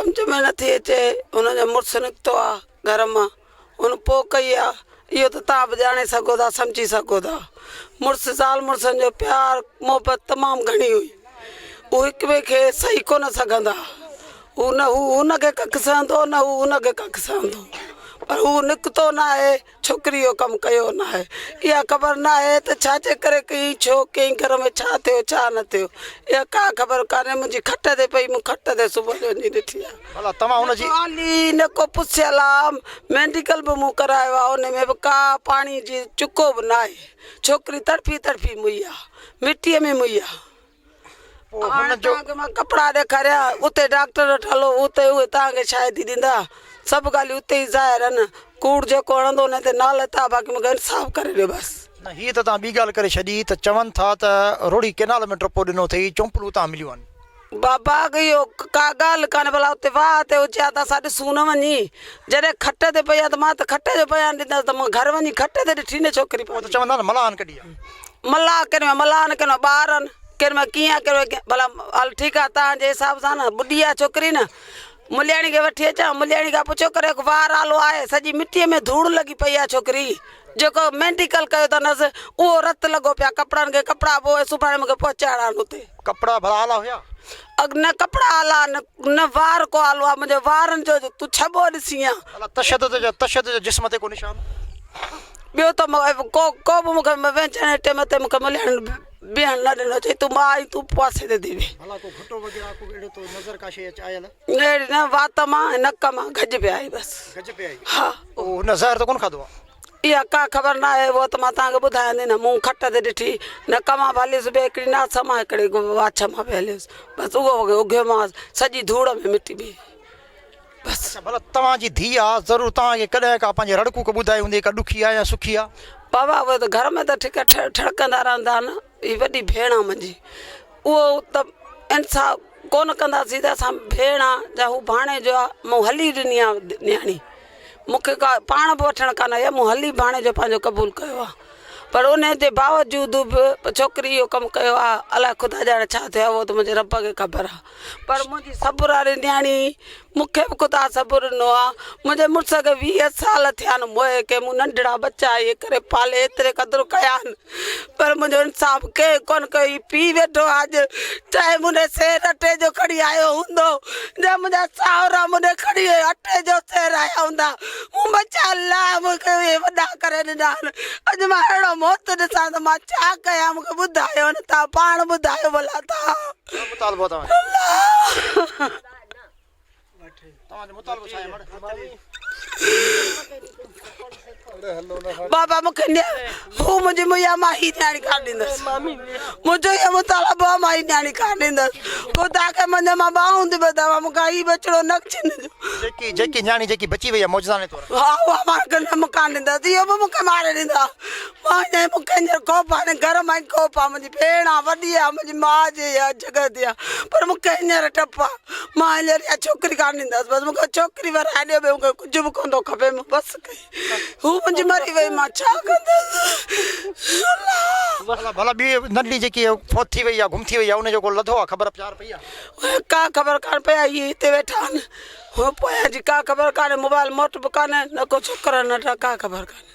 سمجهه ۾ نٿي اچي هن جو مڙس نڪتو آ گهر مان هن پوء ڪئي آ اهو ته توهان به ڄاڻي سگهو ٿا سمجهي سگهو ٿا مڙس زال مڙسن جو پيار محبت تمام گهڻي هئي هو هڪ ٻئي کي سهي ڪونه سگهندا هو نه هو هن کي ڪک سهندو نه هو هن کي ڪک سهندو پر هو نڪتو ناهي ڇوڪري اهو ڪم ڪيو ناهي. اها خبر ناهي ته ڇا جي ڪري ڪيائين، ڇو ڪيائين، گهر ۾ ڇا ٿيو، ڇا نه ٿيو، اها ڪا خبر ڪانهي. منهنجي کٽ تي پئي، مون کٽ تي صبح جو وڃي ڏٺي آهي. ڀلا توهان ان جي. نه ڪو آلي نه ڪو پسيل آ. ميڊيڪل به مون ڪرايو آ، ان ۾ به ڪا پاڻي جي چڪو به ناهي. ڇوڪري تڙڦي تڙڦي مئي آ، مٽيء ۾ مئي آ. پوء هاڻي هن جو. توهان کي مان ڪپڙا ڏيکاريان، اتي ڊاڪٽر وٽ هلو، اتي اهي توهان کي شاهدي ڏيندا. سڀ ڳالهيون اتي ئي ظاهر آهن. ڪوڙ جيڪو هڻندو ان تي نالت آ، باقي مون کي انصاف ڪري ڏيو بس. نه هيء ته توهان ٻي ڳالهه ڪري ڇڏي ته چون ٿا ته روهڙي ڪينال ۾ ٽپو ڏنو اٿئي، چونپلون اتان مليون آهن. بابا اهو ڪا ڳالهه ڪانهي، ڀلا اتي واهه تي هجي ها ته اسان ڏسون نه وڃي. جڏهن کٽ تي پئي آ ته مان ته کٽ جو بيان ڏيندس ته مون گهر وڃي کٽ تي ڏٺي نه ڇوڪري پوء ته چوندا نه ملاحن ڪڍي آ. ملاح ڪنهن مهل ملاحن ڪنهن مهل ٻارن ڪنهن مهل ڪيئن ڪنهن مهل ڪيئن ڀلا هل ٺيڪ آ تهان جي حساب سان نه ٻڏي آ ڇوڪري نه ملياڻي کي وٺي اچان ملياڻي کان پڇو ڪري وار آلو آهي سڄي مٽي ۾ ڌوڙ لڳي پئي آ ڇوڪري جيڪو ميڊيڪل ڪيو اٿنس اهو رت لڳو پيا ڪپڙن کي ڪپڙا به اهي سڀاڻي مونکي پهچائڻا آهن اتي. ڪپڙا ڀلا آلا هيا؟ اڳ نه ڪپڙا آلا نه نه وار ڪو آلو آ منهنجي وارن جو تون ڇٻو ڏسين ها. ڀلا تشدد جو تشدد جو جسم تي ڪو نشان؟ ٻيو ته ڪو ڪو به مون کي وينچڻ جي ٽيم تي مون کي ملياڻين بيهڻ نه ڏنو چئي تون ماء آهين تون پاسي تي ٿي ويهه. ڀلا ڪو گهٽو وغيره ڪو اهڙو تو نظر ڪا شيء اچ آيل؟ اهڙي نه وات مان ۽ نڪ مان گج پئي آئي بس. گج پئي آئي؟ ها. پوء هن زهر ته ڪونه کاڌو آ؟ اها ڪا خبر نه آهي اهو ته مان توهان کي ٻڌايان ٿي نه مون کٽ تي ڏٺي نڪ مان به هليس ٻي هڪڙي ناس مان هڪڙي واڇ مان به هليس بس اهو اگهيومانس سڄي ڌوڙ ۾ مٽي پئي. بس. اڇا ڀلا توهان جي ڌيء آ ضرور توهان کي ڪڏهن ڪا پنهنجي رڙ ڪوڪ ٻڌائي هوندي ڪا ڏکي آ يا سکي آ. بابا اهي ته گهر ۾ ته ٺڪ ٺڙڪندا رهندا آهن هي وڏي ڀيڻ آ منهنجي اهو ته انصاف ڪونه ڪنداسين ته اسان ڀيڻ آ جا هو ڀاڻيجو آ مون هلي ڏني آ نياڻي مون کي ڪا پاڻ به وٺڻ ڪانه آئي آ مون هلي ڀاڻيجو پنهنجو قبول ڪيو آ پر ان جي باوجود به ڇوڪري اهو ڪم ڪيو آ الائي خدا ڄاڻي ڇا ٿيو آ اهو ته منهنجي رب کي خبر آ. پر منهنجي صبر واري نياڻي مون کي به خدا صبر ڏنو آ. منهنجي مڙس کي 20 سال ٿيا آهن موئي کي مون ننڍڙا ٻچا اهي ڪري پالي ايتري قدر ڪيا آهن پر منهنجو انصاف ڪنهن ڪونه ڪيو هي پيء ويٺو آ اڄ چاهي مون ڏي سير اٽي جو کڻي آيو هوندو جا منهنجا ساهرا مون ڏي کڻي اٽي جو سير آيا هوندا مون ٻچا الله مون کي اهي وڏا ڪري ڏنا آهن اڄ مان اهڙو موت ڏسان ته مان ڇا ڪيان مون کي ٻڌايو نه توهان پاڻ ٻڌايو ڀلا توهان. ڇا مطالبو آ توهان جو؟ توهان جو مطالبو ڇا آهي مڙ؟ بابا مون کي هو منهنجي مئي آ مان هي نياڻي ڪانه ڏيندس منهنجو اهو مطالبو آ مان هي نياڻي ڪانه ڏيندس خدا کي مڃ مان ٻانهون ٿي ٻڌان مون کان هي ٻچڙو نه ڇنجو جيڪي جيڪي نياڻي جيڪي بچي وئي آ معجزاني طور ها اها مان نه مون ڪانه ڏيندس اهو به مون کي ماري ڏيندا مان چيائين مون کي هينئر خوف آ، هن گهر مان ئي خوف آ، منهنجي ڀيڻ آ، وڏي آ، منهنجي ماء جي اها جڳهه تي آ، پر مون کي هينئر ڊپ آ، مان هينئر اها ڇوڪري ڪانه ڏيندس، بس مون کي ڇوڪري ورائي ڏيو، ٻيو مون کي ڪجهه به ڪونه ٿو کپي، مون بس ڪئي، هو منهنجي مري وئي، مان ڇا ڪندس، الله. ڀلا ڀلا ٻي ننڍڙي جيڪي فوت ٿي وئي آ، گم ٿي وئي آ، ان جو ڪو لڌو آ، خبر پيار پئي آ؟ ڪا خبر ڪانه پئي آ، هي هتي ويٺا آهن، هو پويان جي ڪا خبر ڪانهي، موبائل موٽ به ڪانهي، نه ڪو ڇوڪرا ننڍا ڪا خبر ڪانهي.